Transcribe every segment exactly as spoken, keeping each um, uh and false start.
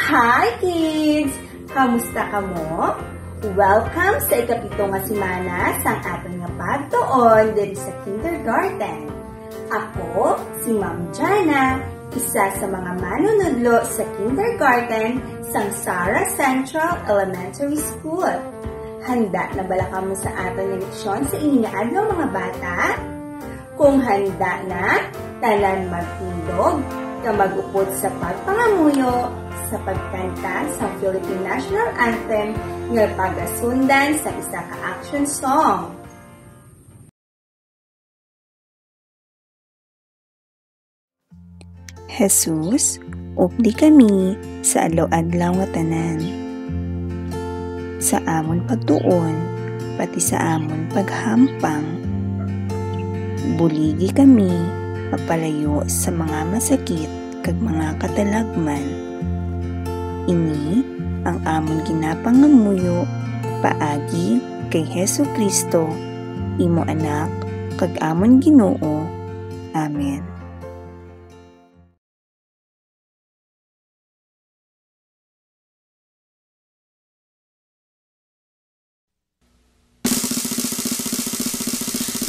Hi, kids! Kamusta kamo? Welcome sa ikapito nga semana sang aton nga pagtuon diri sa kindergarten. Ako si Ma'am Jana, isa sa mga manunudlo sa kindergarten sang Sara Central Elementary School. Handa na bala kamo sa aton nga leksyon sa ini nga adlaw, mga bata? Kung handa na, tanan magtindog kag mag-upod sa pagpangamuyo sa pagkanta sang Philippine National Anthem nga pagasundan sa isa ka action song. Jesus, updi kami sa adlaw-adlaw nga tanan. Sa amon pagtuon, pati sa amon paghampang, buligi kami mapalayo sa mga masakit kag mga katalagman. Ini ang amon ginapangamuyo paagi kay Jesu-Cristo, imo Anak, kag amon Ginoo. Amen.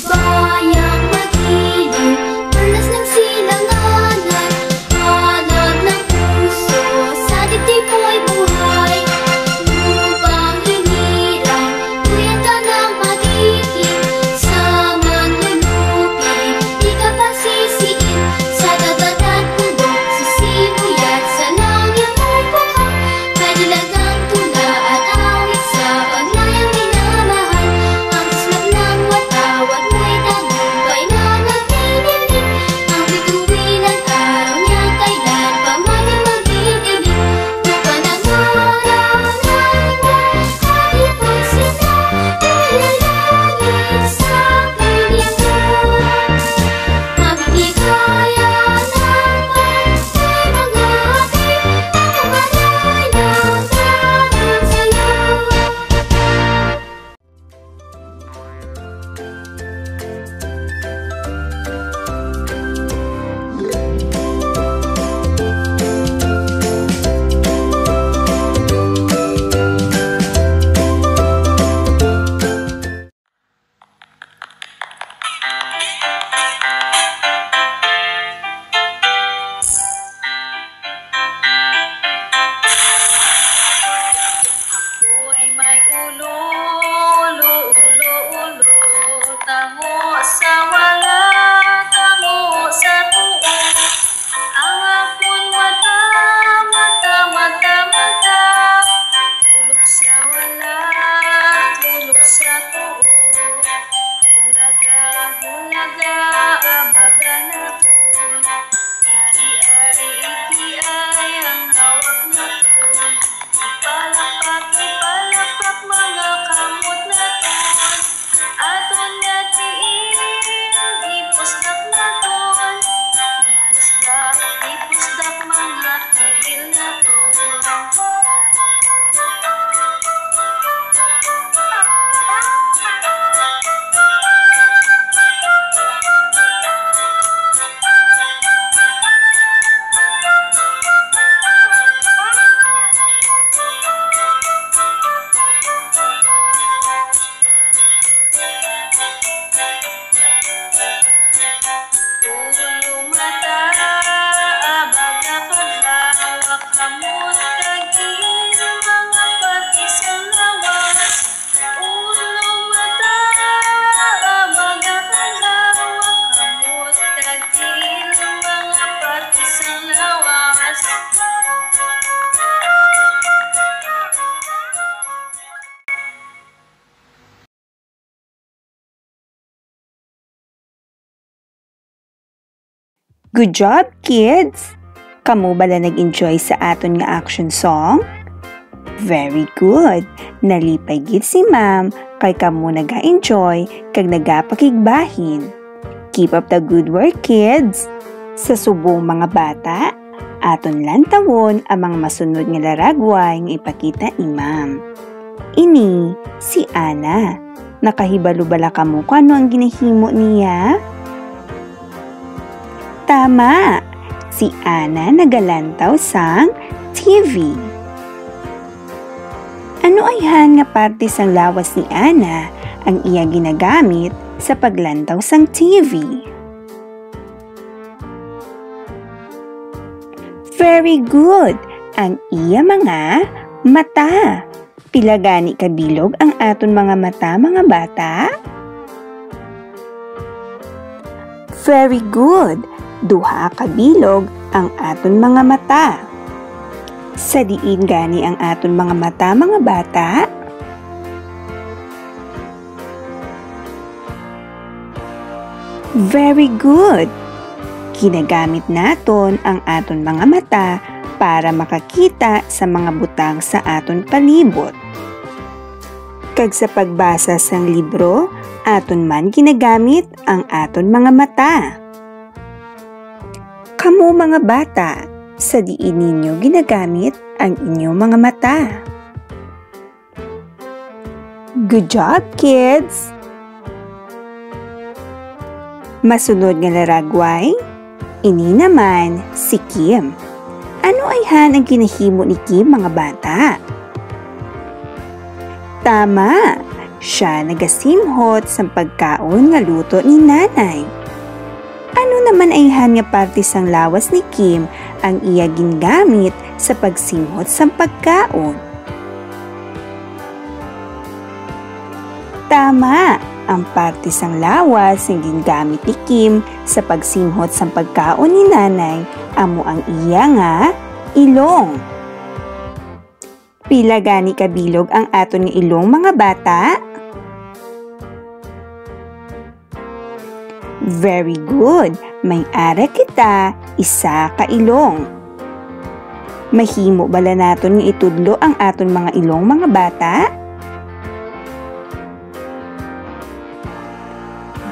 Bayang magiliw, tulas ng silanganan, hanap ng puso sa dibdib mo'y buhay. Lupang hinirang, tuyang ka ng pag-ibig, sa manlulupig, di ka pasisiin, sa dagat at bundok, sa sibuyat, sa langit mo'y bukal. Kanilagang tula at awit sa paglayang minamahal. Ang kislap ng watawat mo'y tagumpay na nagtitinig. Ang bituin at araw niya kailan pa man ay magdidilig. Lupa ng araw ng buwan, kahit pagsita, ilalangit sa pinipuan. Mabibigay ang laban, may mga api, ang kapanay na dahil sa'yo. Ako'y may ulo, ulo, ulo, ulo, tango sa wala, tango sa tuo. Ang akon mata, mata, mata, mata, tulog sa wala, tulog sa tuo. Hulaga, hulaga, abaga naton. Ikiay, ikiay ang hawak naton. Ipalakpak, ipalakpak mga kamot naton. Aton nga tiil, ipusdak naton. Ipusdak, ipusdak mga tiil naton. Ulo, mata, abaga kag hawak, kamot kag tiil, mga parti sang lawas. Ulo, mata, abaga kag hawak, kamot kag tiil, mga parti sang lawas. Good job, kids! Kamo bala nag-enjoy sa aton nga action song? Very good! Nalipay gid si Ma'am kay kamo naga-enjoy kag nagapakigbahin. Keep up the good work, kids! Sa subong, mga bata, aton lantawon ang mga masunod nga laragway nga ipakita ni Ma'am. Ini si Ana. Nakahibalo bala kamo kung ano ang ginahimo niya? Tama! Si Ana nagalantaw sang T V. Ano ayhan nga parte sang lawas ni Ana ang iya ginagamit sa paglantaw sang T V? Very good! Ang iya mga mata. Pila gani ka bilog ang aton mga mata, mga bata? Very good! Duha ka bilog ang aton mga mata. Sa diin gani ang aton mga mata, mga bata? Very good! Ginagamit naton ang aton mga mata para makakita sa mga butang sa aton palibot. Kag sa pagbasa sang libro, aton man ginagamit ang aton mga mata. Kamo, mga bata, sa diin ninyo ginagamit ang inyong mga mata? Good job, kids! Masunod nga laragway, ini naman si Kim. Ano ayhan ang ginahimo ni Kim, mga bata? Tama! Siya nagasimhot sang pagkaon nga luto ni Nanay. Ano naman ayhan nga parte sang lawas ni Kim ang iya gingamit sa pagsimhot sang pagkaon? Tama! Ang parte sang lawas nga gingamit ni Kim sa pagsimhot sang pagkaon ni Nanay amo ang iya nga ilong. Pila gani ka bilog ang aton nga ilong, mga bata? Very good! May ara kita isa ka ilong. Mahimo bala naton nga itudlo ang aton mga ilong, mga bata?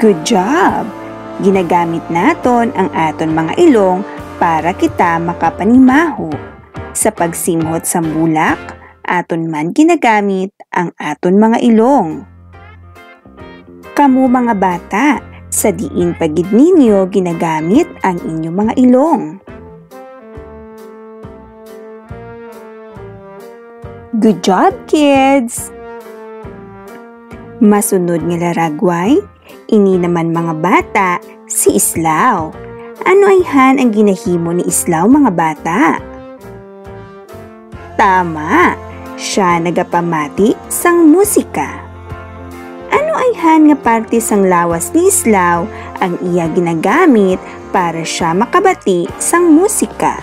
Good job! Ginagamit naton ang aton mga ilong para kita makapanimaho. Sa pagsimhot sang bulak, aton man ginagamit ang aton mga ilong. Kamo, mga bata, sa diin pa gid ninyo ginagamit ang inyong mga ilong? Good job, kids! Masunod nga laragway, ini naman, mga bata, si Islaw. Ano ayhan ang ginahimo ni Islaw, mga bata? Tama, siya nagapamati sang musika. Ano ayhan nga parte sang lawas ni Islaw ang iya ginagamit para siya makabati sang musika?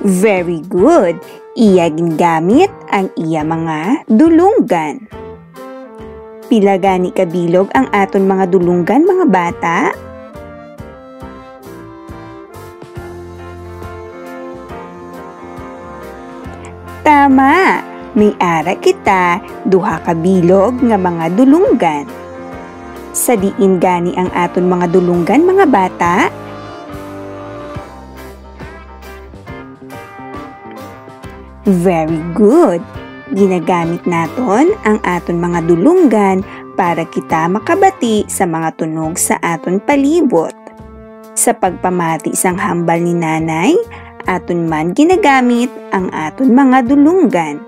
Very good! Iya gingamit ang iya mga dulunggan. Pila gani ka bilog ang aton mga dulunggan, mga bata? Tama! May ara kita duha ka bilog nga mga dulunggan. Sa diin gani ang aton mga dulunggan, mga bata? Very good! Ginagamit naton ang aton mga dulunggan para kita makabati sa mga tunog sa aton palibot. Sa pagpamati sang hambal ni Nanay, aton man ginagamit ang aton mga dulunggan.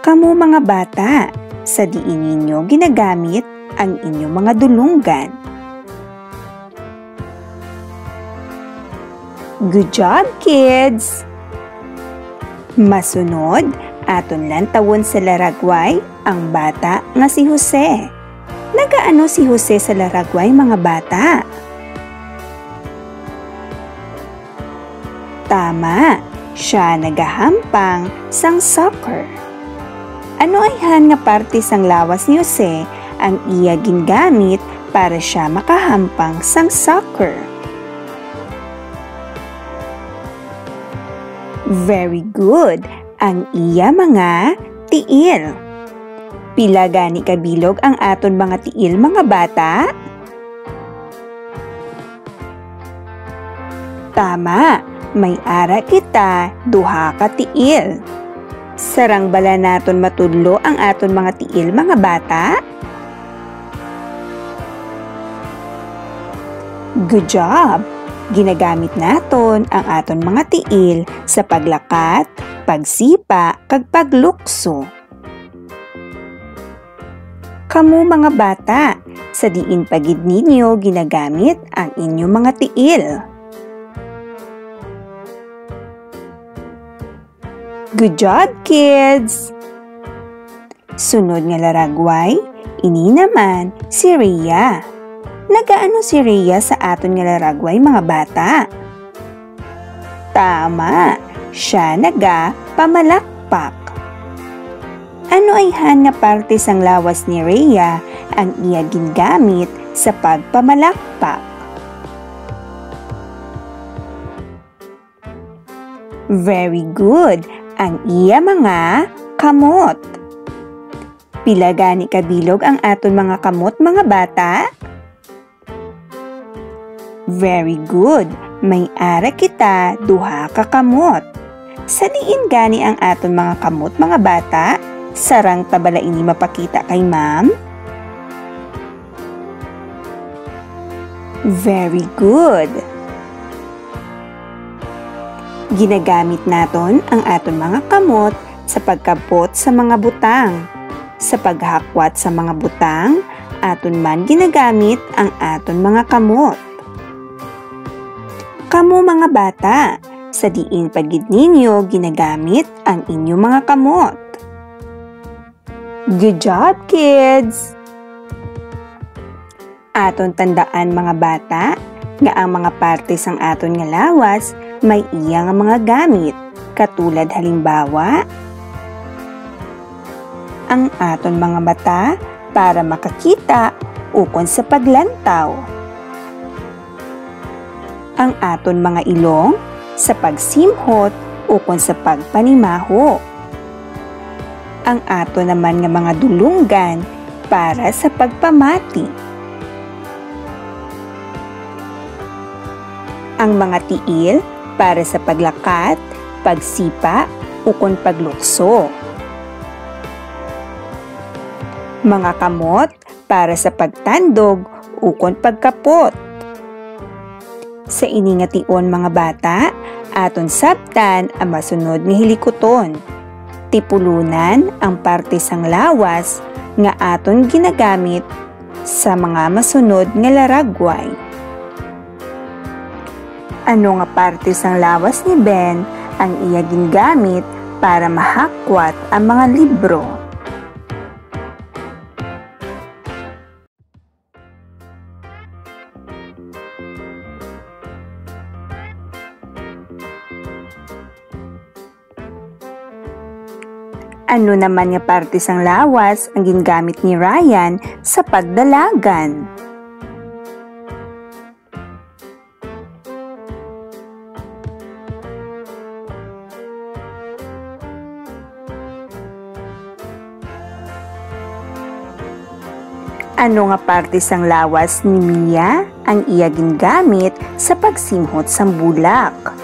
Kamo, mga bata, sa diin ninyo ginagamit ang inyong mga dulunggan? Good job, kids! Masunod, aton lantawon sa laragway ang bata nga si Jose. Nagaano si Jose sa laragway, mga bata? Tama, siya nagahampang sang soccer. Ano ayhan nga parte sang lawas ni Jose ang iya gingamit para siya makahampang sang soccer? Very good, ang iya mga tiil. Pila gani ka bilog ang aton mga tiil, mga bata? Tama, may ara kita duha ka tiil. Sarang bala naton matudlo ang aton mga tiil, mga bata? Good job! Ginagamit naton ang aton mga tiil sa paglakat, pagsipa, kag paglukso. Kamo, mga bata, sa diin pa gid ninyo ginagamit ang inyo mga tiil? Good job, kids! Sunod nga laragway, ini naman si Rhea. Nagaano si Rhea sa aton nga laragway, mga bata? Tama, siya nagapamalakpak. Ano ayhan nga parte sang lawas ni Rhea ang iya gingamit sa pagpamalakpak? Very good, ang iya mga kamot. Pila gani ka bilog ang aton mga kamot, mga bata? Very good, may ara kita duha ka kamot. Sa diin gani ang aton mga kamot, mga bata? Sarang ta bala ini mapakita kay ma'am? Very good. Ginagamit naton ang aton mga kamot sa pagkabot sa mga butang. Sa paghakwat sa mga butang, aton man ginagamit ang aton mga kamot. Kamo, mga bata, sa diin pa gid ninyo ginagamit ang inyo mga kamot? Good job, kids! Aton tandaan, mga bata, nga ang mga parte sang aton nga lawas may iya nga mga gamit, katulad, halimbawa, ang aton mga mata para makakita ukon sa paglantaw, ang aton mga ilong sa pagsimhot ukon sa pagpanimaho, ang aton naman nga mga dulonggan para sa pagpamati, ang mga tiil para sa paglakat, pagsipa, ukon paglukso, mga kamot para sa pagtandog ukon pagkapot. Sa ini nga tion, mga bata, aton sabtan ang masunod nga hilikuton. Tipulunan ang parte sang lawas nga aton ginagamit sa mga masunod nga laragway. Ano nga parte sang lawas ni Ben ang iya gingamit para mahakwat ang mga libro? Ano naman nga parte sang lawas ang gingamit ni Ryan sa pagdalagan? Ano nga parte sang lawas ni Mia ang iya gingamit sa pagsimhot sang bulak?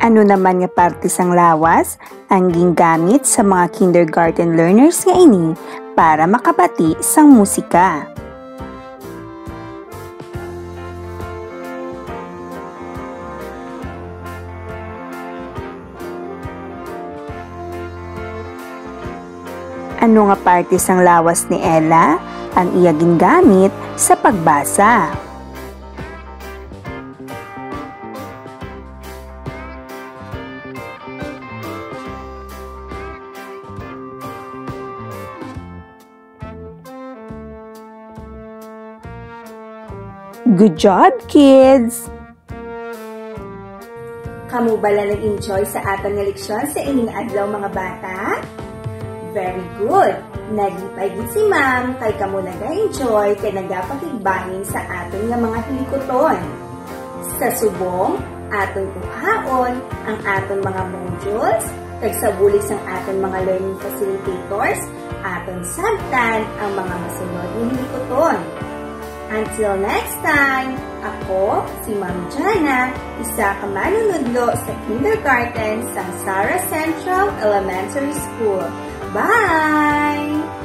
Ano naman nga parte sang lawas ang gingamit sa mga kindergarten learners nga ini para makabati sang musika? Ano nga parte sang lawas ni Ella ang iya gingamit sa pagbasa? Good job, kids! Kamo bala nag-enjoy sa aton nga leksyon sa ining adlaw, mga bata? Very good! Nalipay gid si Ma'am kay kamo naga-enjoy kay nagapakigbahin sa aton nga mga hilikuton. Sa subong, aton kuhaon ang aton mga modules, kag sa bulig sang aton mga learning facilitators, aton sabtan ang mga masunod nga hilikuton. Until next time, ako si Ma'am Jana, isa ka manunudlo sa kindergarten sa Sara Central Elementary School. Bye!